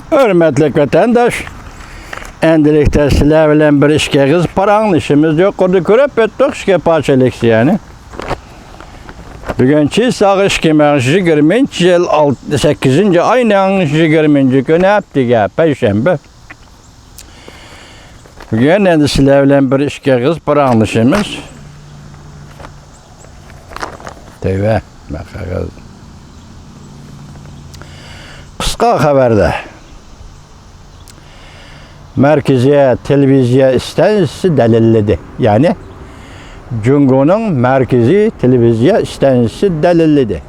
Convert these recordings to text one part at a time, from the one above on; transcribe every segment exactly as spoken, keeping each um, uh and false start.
ھۆرمەتلىك ۋەتەنداش، ئەمدىلىكتە سىلەر بىلەن بىر ئىككى ئېغىز پاراڭلىشىمىز. يۇقىرىدا كۆرۈپ ئۆتتۇق ئىككى پارچە لېكسىيەنى. بۈگۈن چىساغ ئىككى مىڭ يىگىرمىنچى يىل ئالت-، سەككىزىنچى ئاينىڭ يىگىرمىنچى كۈنى، ھەپتىگە پەيشەنبە. بۈگۈن ئەمدى سىلەر بىلەن بىر ئىككى ئېغىز پاراڭلىشىمىز. تۆۋە، مەن قەغەز. قىسقا خەۋەردە، مەركىزىي تېلېۋىزىيە ئىستانسىسى دەلىللىدى. يەنى، جۇڭگونىڭ مەركىزىي تېلېۋىزىيە ئىستانسىسى دەلىللىدى.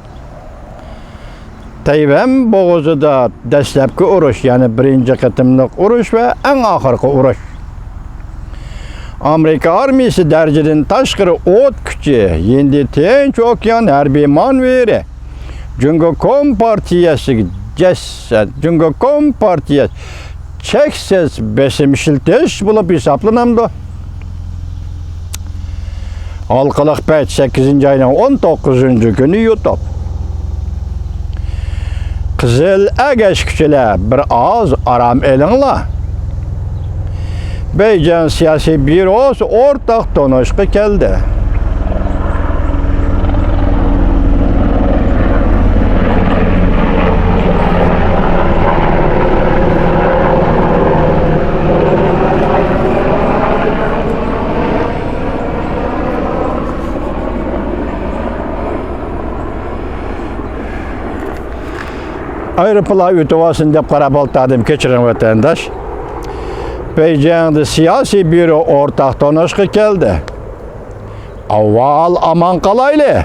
تەيۋەن بوغۇزىدا دەسلەپكى ئۇرۇش، يەنى بىرىنچى قېتىملىق ئۇرۇش ۋە ئەڭ ئاخىرقى ئۇرۇش. ئامېرىكا ئارمىيىسى دەرىجىدىن تاشقىرى ئوت كۈچى، ھىندى تىنچ ئوكيان ھەربىي مانېۋىرى، جۇڭگو كومپارتىيەسىگە جەسەت، جۇڭگو كومپارتىيەسى چەكسىز بېسىم ئىشلىتىش بولۇپ ھېسابلىنامدۇ؟ ھالقىلىق پەيت، سەككىزىنچى ئاينىڭ ئون توققۇزىنچى كۈنى يۇتۇپ. قىزىل ئەگەشكۈچىلەر، بىر ئاز ئارام ئېلىڭلار. بېيجىڭ سىياسىي بيۇروسى ئورتاق تونۇشقا كەلدى. ئايروپىلان ئۆتۈۋالسۇن دەپ قاراپ ئولتۇردۇم، كەچۈرۈڭ ۋەتەنداش. بېيجىڭدا سىياسىي بيۇرو ئورتاق تونۇشقا كەلدى. ئاۋۋال ئامان قالايلى،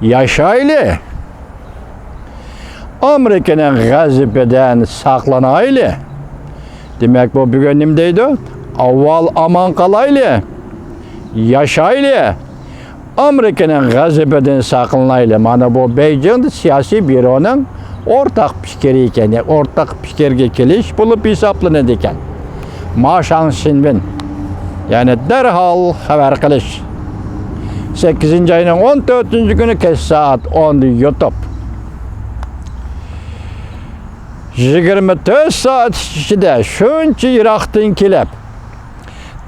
ياشايلى. ئامېرىكىنىڭ غەزىپىدىن ساقلىنايلى. دېمەك، بۇ بۈگۈن نېمە دەيدۇ؟ ئاۋۋال ئامان قالايلى، ياشايلى. ئامېرىكىنىڭ غەزىپىدىن ساقلىنايلى. مانا بۇ بېيجىڭدا سىياسىي بيۇرونىڭ ئورتاق پىكرى ئىكەن، يەنى ئورتاق پىكىرگە كېلىش بولۇپ ھېسابلىنىدىكەن. ما شاڭ شىنۋېن، يەنى دەرھال خەۋەر قىلىش. سەككىزىنچى ئاينىڭ ئون تۆتىنچى كۈنى كەچ سائەت ئوندا يۇتۇپ. يىگىرمە تۆت سائەت ئىچىدە شۇنچە يىراقتىن كېلىپ،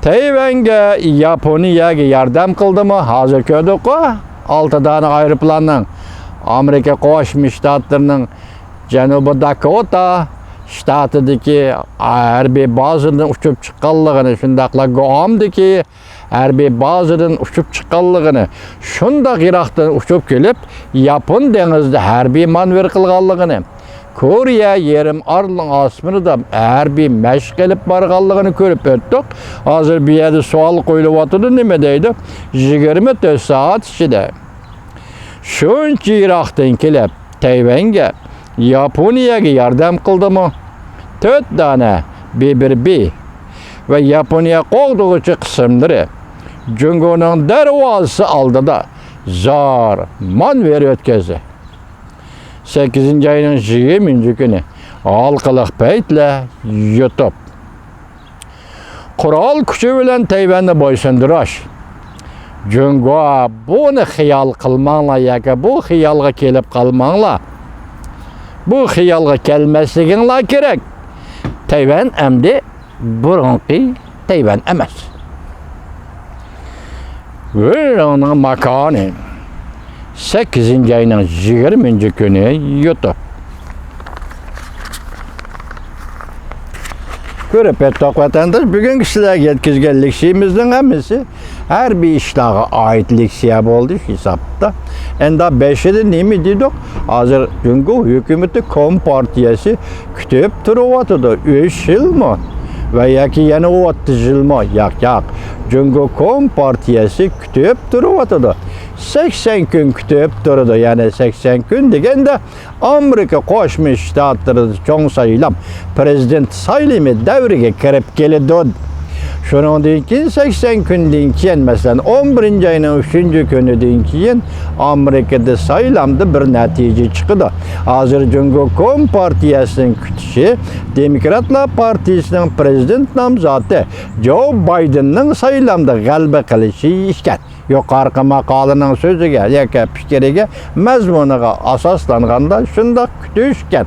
تەيۋەنگە، ياپونىيەگە ياردەم قىلدىمۇ؟ ھازىر كۆردۇققۇ، ئالتە دانە ئايروپىلاننىڭ ئامېرىكا قوشما شتاتلىرىنىڭ جەنۇبىي داكوتا شتاتىدىكى ھەربىي بازىدىن ئۇچۇپ چىققانلىقىنى، شۇنداقلا گۇئامدىكى ھەربىي بازىدىن ئۇچۇپ چىققانلىقىنى، شۇنداق يىراقتىن ئۇچۇپ كېلىپ، ياپون دېڭىزىدا ھەربىي مانېۋىر قىلغانلىقىنى، كورېيە يېرىم ئارىلىنىڭ ئاسمىنىدا ھەربىي مەشىق ئېلىپ بارغانلىقىنى كۆرۈپ ئۆتتۇق. ھازىر بۇ يەردە سوئال قويۇلۇۋاتىدۇ، نېمە دەيدۇ؟ يىگىرمە تۆت سائەت ئىچىدە شۇنچە يىراقتىن كېلىپ، تەيۋەنگە، ياپونىيەگە ياردەم قىلدىمۇ؟ تۆت دانە بى بىر بى ۋە ياپونىيە قوغدىغۇچى قىسىملىرى جۇڭگونىڭ دەرۋازىسى ئالدىدا زور مانېۋىر ئۆتكۈزدى. سەككىزىنچى ئاينىڭ يىگىرمىنچى كۈنى ھالقىلىق پەيتلەر يۇتۇپ. قورال كۈچى بىلەن تەيۋەننى بويسۇندۇرۇش. جۇڭگو، بۇنى خىيال قىلماڭلار ياكى بۇ خىيالغا كېلىپ قالماڭلار. بۇ خىيالغا كەلمەسلىكىڭلار كېرەك. تەيۋەن ئەمدى بۇرۇنقى تەيۋەن ئەمەس. ۋېررىڭنىڭ ماكانى. سەككىزىنچى ئاينىڭ يىگىرمىنچى كۈنى يۇتۇپ. كۆرۈپ ئۆتتۇق ۋەتەنداش، بۈگۈنكى سىلەرگە يەتكۈزگەن لېكسىيىمىزنىڭ ھەممىسى ھەربىي ئىشلارغا ئائىت لېكسىيە بولدى شۇ ھېسابتا. ئەمدى بېشىدا نېمە دېدۇق؟ ھازىر جۇڭگو ھۆكۈمىتى كومپارتىيەسى كۈتۈپ تۇرۇۋاتىدۇ. ئۈچ يىلمۇ؟ ۋە ياكى يەنە ئوتتۇز يىلمۇ؟ ياق، ياق. جۇڭگو كومپارتىيەسى كۈتۈپ تۇرۇۋاتىدۇ. سەكسەن كۈن كۈتۈپ تۇرىدۇ. يەنى سەكسەن كۈن دېگەندە، ئامېرىكا قوشما شتاتلىرىدا چوڭ سايلام، پىرېزىدېنت سايلىمى دەۋرىگە كىرىپ كېلىدۇ. شۇنىڭدىن كېيىن، سەكسەن كۈندىن كېيىن، مەسىلەن، ئون بىرىنچى ئاينىڭ ئۈچىنچى كۈنىدىن كېيىن ئامېرىكىدا سايلامدا بىر نەتىجە چىقىدۇ. ھازىر جۇڭگو كومپارتىيەسىنىڭ كۈتۈشى دېموكراتلار پارتىيىسىنىڭ پىرېزىدېنت نامزاتى جو بايدېننىڭ سايلامدا غەلىبە قىلىشى ئىكەن. يۇقىرىقى ماقالىنىڭ سۆزىگە ياكى پىكرىگە، مەزمۇنىغا ئاساسلانغاندا شۇنداق كۈتۈشكەن.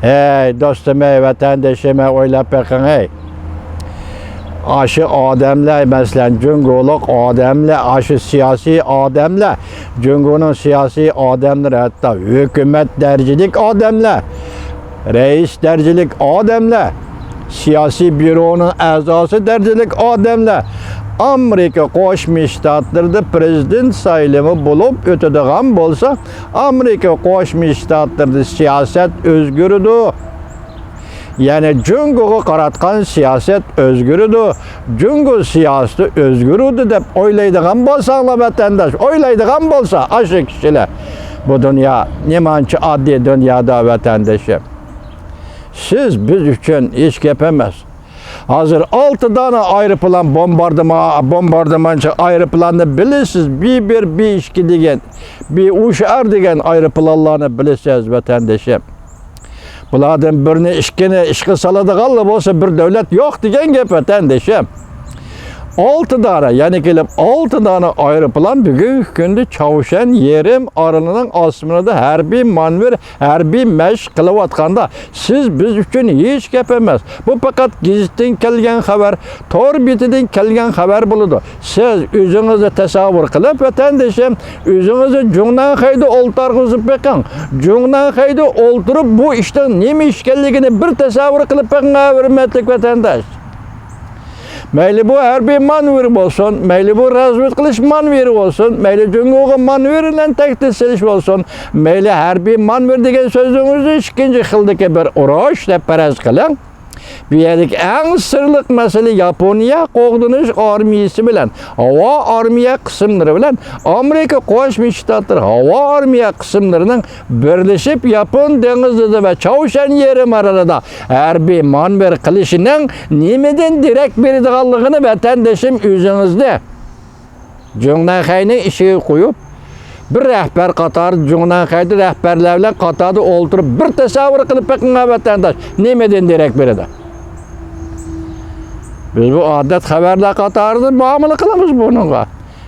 ھەي، دوستۇم، ھەي، ۋەتەندىشىم، ھەي، ئويلاپ بېقىڭ، ھەي. ئاشۇ ئادەملەر، مەسىلەن، جۇڭگولۇق ئادەملەر، ئاشۇ سىياسىي ئادەملەر، جۇڭگونىڭ سىياسىي ئادەملىرى، ھەتتا ھۆكۈمەت دەرىجىلىك ئادەملەر، رەئىس دەرىجىلىك ئادەملەر، سىياسىي بيۇرونىڭ ئەزاسى دەرىجىلىك ئادەملەر ئامېرىكا قوشما شتاتلىرىدا پرېزىدېنت سايلىمى بولۇپ ئۆتىدىغان بولسا، ئامېرىكا قوشما شتاتلىرىدا سىياسەت ئۆزگىرىدۇ. يەنى جۇڭگوغا قاراتقان سىياسەت ئۆزگىرىدۇ، جۇڭگو سىياسىتى ئۆزگىرىدۇ دەپ ئويلايدىغان بولساڭلار، ۋەتەنداش، ئويلايدىغان بولسا ئاشۇ كىشىلەر، بۇ دۇنيا نېمانچە ئاددىي دۇنيادا، ۋەتەندىشىم. سىز بىز ئۈچۈن ھېچ گەپ ئەمەس. ھازىر ئالتە دانە ئايروپىلان، بومباردىمان، بومباردىمانچى ئايروپىلاننى بىلىسىز، بى بىر، بى ئىككى دېگەن، بى ئۇچ ئار دېگەن ئايروپىلانلارنى بىلىسىز، ۋەتەندىشىم. بۇلاردىن بىرنى، ئىككىنى ئىشقا سالىدىغانلا بولسا، بىر دۆلەت يوق دېگەن گەپ، ۋەتەندىشىم. ئالتە دانە، يەنە كېلىپ ئالتە دانە ئايروپىلان بۈگۈنكى كۈندە چاۋشيەن يېرىم ئارىلىنىڭ ئاسمىنىدا ھەربىي مانېۋىر، ھەربىي مەشىق قىلىۋاتقاندا، سىز بىز ئۈچۈن ھېچ گەپ ئەمەس. بۇ پەقەت گېزىتتىن كەلگەن خەۋەر، تور بېتىدىن كەلگەن خەۋەر بولىدۇ. سىز ئۆزىڭىزنى تەسەۋۋۇر قىلىپ، ۋەتەندىشىم، ئۆزىڭىزنى جۇڭنەنخەيدە ئولتۇرغۇزۇپ بېقىڭ. جۇڭنەنخەيدە ئولتۇرۇپ، بۇ ئىشنىڭ نېمە ئىش ئىكەنلىكىنى بىر تەسەۋۋۇر قىلىپ بېقىڭ، ھە، ھۆرمەتلىك ۋەتەنداش. مەيلى بۇ ھەربىي مانېۋىر بولسۇن، مەيلى بۇ رازۋېدكا قىلىش مانېۋىرى بولسۇن، مەيلى جۇڭگوغا مانېۋىر بىلەن تەھدىت سېلىش بولسۇن، مەيلى ھەربىي مانېۋىر دېگەن سۆزىڭىزنى ئىككىنچى خىلدىكى بىر ئۇرۇش دەپ پەرەز قىلىڭ. بۇ يەردىكى ئەڭ سىرلىق مەسىلە ياپونىيە قوغدىنىش ئارمىيىسى بىلەن ھاۋا ئارمىيە قىسىملىرى بىلەن ئامېرىكا قوشما شتاتلىرى ھاۋا ئارمىيە قىسىملىرىنىڭ بىرلىشىپ ياپون دېڭىزىدا ۋە چاۋشيەن يېرىم ئارىلىدا ھەربىي مانېۋىر قىلىشىنىڭ نېمىدىن دېرەك بېرىدىغانلىقىنى ۋەتەندىشىم ئۆزىڭىزنى جۇڭنەنخەينىڭ ئىشىگە قويۇپ، بىر رەھبەر قاتارىدا، جۇڭنەنخەيدە رەھبەرلەر بىلەن قاتاردا ئولتۇرۇپ، بىر تەسەۋۋۇر قىلىپ بېقىڭ، ھە، ۋەتەنداش، نېمىدىن دېرەك بېرىدۇ؟ بىز بۇ ئادەت خەۋەرلەر قاتارىدا مۇئامىلە قىلىمىز بۇنىڭغا.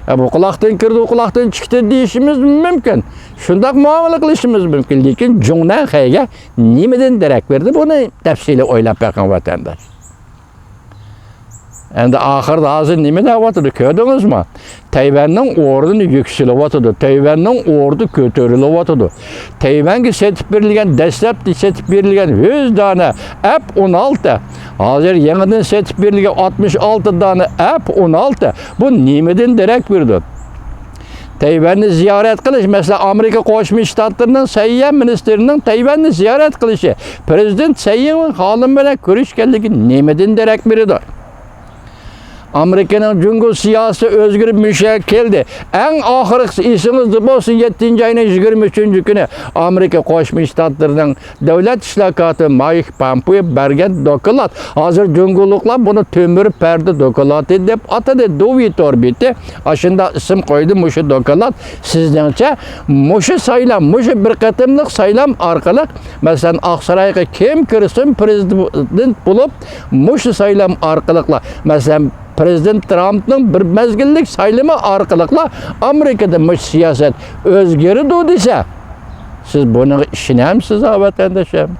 يا، بۇ قۇلاقتىن كىردى، ئۇ قۇلاقتىن چىقتى دېيىشىمىز مۇمكىن. شۇنداق مۇئامىلە قىلىشىمىز مۇمكىن. لېكىن جۇڭنەنخەيگە نېمىدىن دېرەك بېرىدۇ؟ بۇنى تەپسىلىي ئويلاپ بېقىڭ، ۋەتەنداش. ئەمدى ئاخىرىدا ھازىر نېمە دەۋاتىدۇ، كۆردىڭىزمۇ؟ تەيۋەننىڭ ئورنى يۈكسىلىۋاتىدۇ، تەيۋەننىڭ ئورنى كۆتۈرۈلۈۋاتىدۇ. تەيۋەنگە سېتىپ بېرىلگەن، دەسلەپتە سېتىپ بېرىلگەن يۈز دانە ئەپ ئون ئالتە، ھازىر يېڭىدىن سېتىپ بېرىلگەن ئاتمىش ئالتە دانە ئەپ ئون ئالتە، بۇ نېمىدىن دېرەك بېرىدۇ؟ تەيۋەننى زىيارەت قىلىش، مەسىلەن، ئامېرىكا قوشما شتاتلىرىنىڭ سەھىيە مىنىستىرىنىڭ تەيۋەننى زىيارەت قىلىشى، پرېزىدېنت سەي ئىنۋېن خانىم بىلەن كۆرۈشكەنلىكى نېمىدىن دېرەك بېرىدۇ؟ ئامېرىكىنىڭ جۇڭگو سىياسىتى ئۆزگىرىپ مۇشۇ يەرگە كەلدى. ئەڭ ئاخىرقىسى ئېسىڭىزدە بولسا، يەتتىنچى ئاينىڭ يىگىرمە ئۈچىنچى كۈنى ئامېرىكا قوشما شتاتلىرىنىڭ دۆلەت ئىشلار كاتىپى مايك پامپېئو بەرگەن دوكلات. ھازىر جۇڭگولۇقلار بۇنى تۆمۈر پەردە دوكلاتى دەپ ئاتىدى. دوۋى تور بېتى ئاشۇنداق ئىسىم قويدى مۇشۇ دوكلات. سىزنىڭچە مۇشۇ سايلام، مۇشۇ بىر قېتىملىق سايلام ئارقىلىق، مەسىلەن، ئاقسارايغا كىم كىرسۇن پرېزىدېنت بولۇپ، مۇشۇ سايلام ئارقىلىقلا، مەسىلەن، پرېزىدېنت ترامپنىڭ بىر مەزگىللىك سايلىمى ئارقىلىقلا ئامېرىكىدا مۇشۇ سىياسەت ئۆزگىرىدۇ دېسە، سىز بۇنىڭغا ئىشىنەمسىز، ھە، ۋەتەندىشىم؟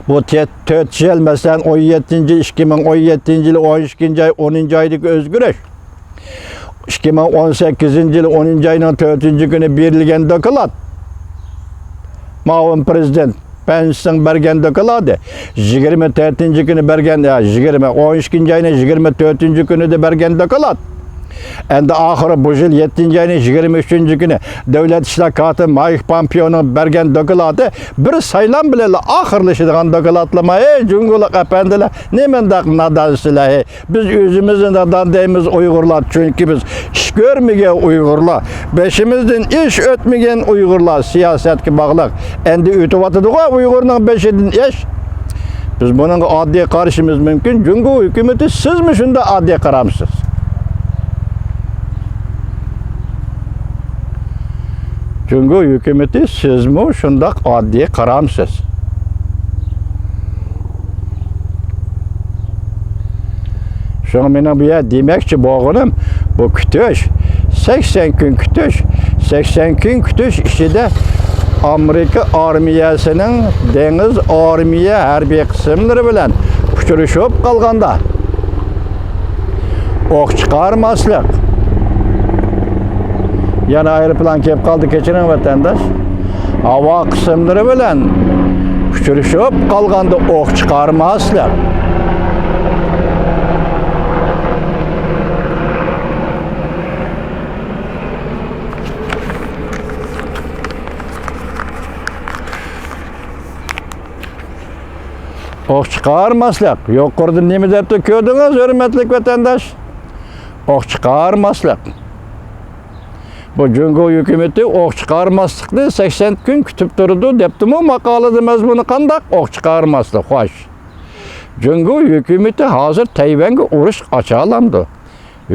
بۇ تۆ-، تۆت يىل، مەسىلەن، ئون يەتتىنچى، ئىككى مىڭ ئون يەتتىنچى يىل ئون ئىككىنچى ئاي، ئونىنچى ئايدىكى ئۆزگىرىش. ئىككى مىڭ ئون سەككىزىنچى يىل ئونىنچى ئاينىڭ تۆتىنچى كۈنى بېرىلگەن دوكلات. مۇئاۋىن پرېزىدېنت پېنسنىڭ بەرگەن دوكلاتى. يىگىرمە تۆتىنچى كۈنى بەرگەن، يا، يىگىرمە، ئون ئىككىنچى ئاينىڭ يىگىرمە تۆتىنچى كۈنىدە بەرگەن دوكلات. ئەمدى ئاخىرى بۇ يىل يەتتىنچى ئاينىڭ يىگىرمە ئۈچىنچى كۈنى دۆلەت ئىشلار كاتىپى مايك پامپېئونىڭ بەرگەن دوكلاتى بىر سايلام بىلەنلا ئاخىرلىشىدىغان دوكلاتلىما؟ ھەي، جۇڭگولۇق ئەپەندىلەر، نېمانداق نادانسىلەر، ھەي! بىز ئۆزىمىزنى نادان دەيمىز ئۇيغۇرلار، چۈنكى بىز ئىش كۆرمىگەن ئۇيغۇرلار، بېشىمىزدىن ئىش ئۆتمىگەن ئۇيغۇرلار، سىياسەتكە باغلىق. ئەمدى ئۆتۈۋاتىدىغۇ ئۇيغۇرنىڭ بېشىدىن ئىش. بىز بۇنىڭغا ئاددىي قارىشىمىز مۇمكىن. جۇڭگو ھۆكۈمىتى، سىزمۇ شۇنداق ئاددىي قارامسىز؟ جۇڭگو ھۆكۈمىتى، سىزمۇ شۇنداق ئاددىي قارامسىز؟ شۇڭا مېنىڭ بۇ يەردە دېمەكچى بولغىنىم، بۇ كۈتۈش، سەكسەن كۈن كۈتۈش، سەكسەن كۈن كۈتۈش ئىچىدە ئامېرىكا ئارمىيەسىنىڭ دېڭىز ئارمىيە ھەربىي قىسىملىرى بىلەن ئۇچرىشىپ قالغاندا ئوق چىقارماسلىق. يەنە ئايروپىلان كېلىپ قالدى، كەچۈرۈڭ ۋەتەنداش. ھاۋا قىسىملىرى بىلەن ئۇچرىشىپ قالغاندا ئوق چىقارماسلىق. ئوق چىقارماسلىق. يۇقىرىدا نېمە دەپتۇ، كۆردىڭىز، ھۆرمەتلىك ۋەتەنداش؟ ئوق چىقارماسلىق. بۇ جۇڭگو ھۆكۈمىتى ئوق چىقارماسلىقنى سەكسەن كۈن كۈتۈپ تۇرىدۇ دەپتىمۇ ماقالىدە مەزمۇنى قانداق؟ ئوق چىقارماسلىق، خوش. جۇڭگو ھۆكۈمىتى ھازىر تەيۋەنگە ئۇرۇش ئاچالامدۇ؟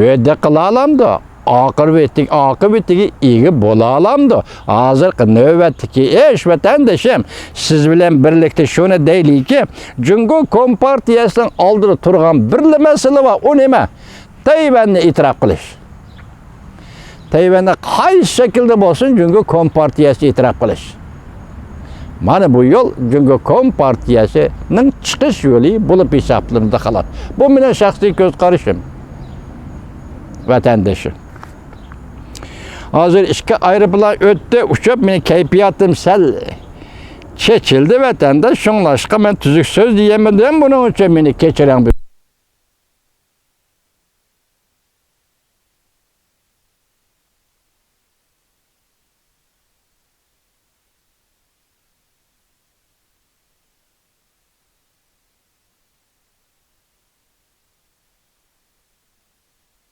ۋەدە قىلالامدۇ؟ ئاقىۋىتى-، ئاقىۋىتىگە ئىگە بولالامدۇ؟ ھازىرقى نۆۋەتتىكى ئىش، ۋەتەندىشىم، سىز بىلەن بىرلىكتە شۇنى دەيلىكى، جۇڭگو كومپارتىيەسىنىڭ ئالدىدا تۇرغان بىرلا مەسىلە بار، ئۇ نېمە؟ تەيۋەننى ئېتىراپ قىلىش. تەيۋەننى قايسى شەكىلدە بولسۇن، جۇڭگو كومپارتىيەسى ئېتىراپ قىلىش. مانا بۇ يول جۇڭگو كومپارتىيەسىنىڭ چىقىش يولى بولۇپ ھېسابلىنىدۇ، خالاس. بۇ مېنىڭ شەخسىي كۆز قارىشىم، ۋەتەندىشىم. ھازىر ئىككى ئايروپىلان ئۆتتى، ئۇچۇپ، مېنىڭ كەيپىياتىم سەل چېچىلدى، ۋەتەنداش. شۇڭلاشقا مەن تۈزۈك سۆز دېيەلمىدىم، بۇنىڭ ئۈچۈن مېنى كەچۈرۈڭ.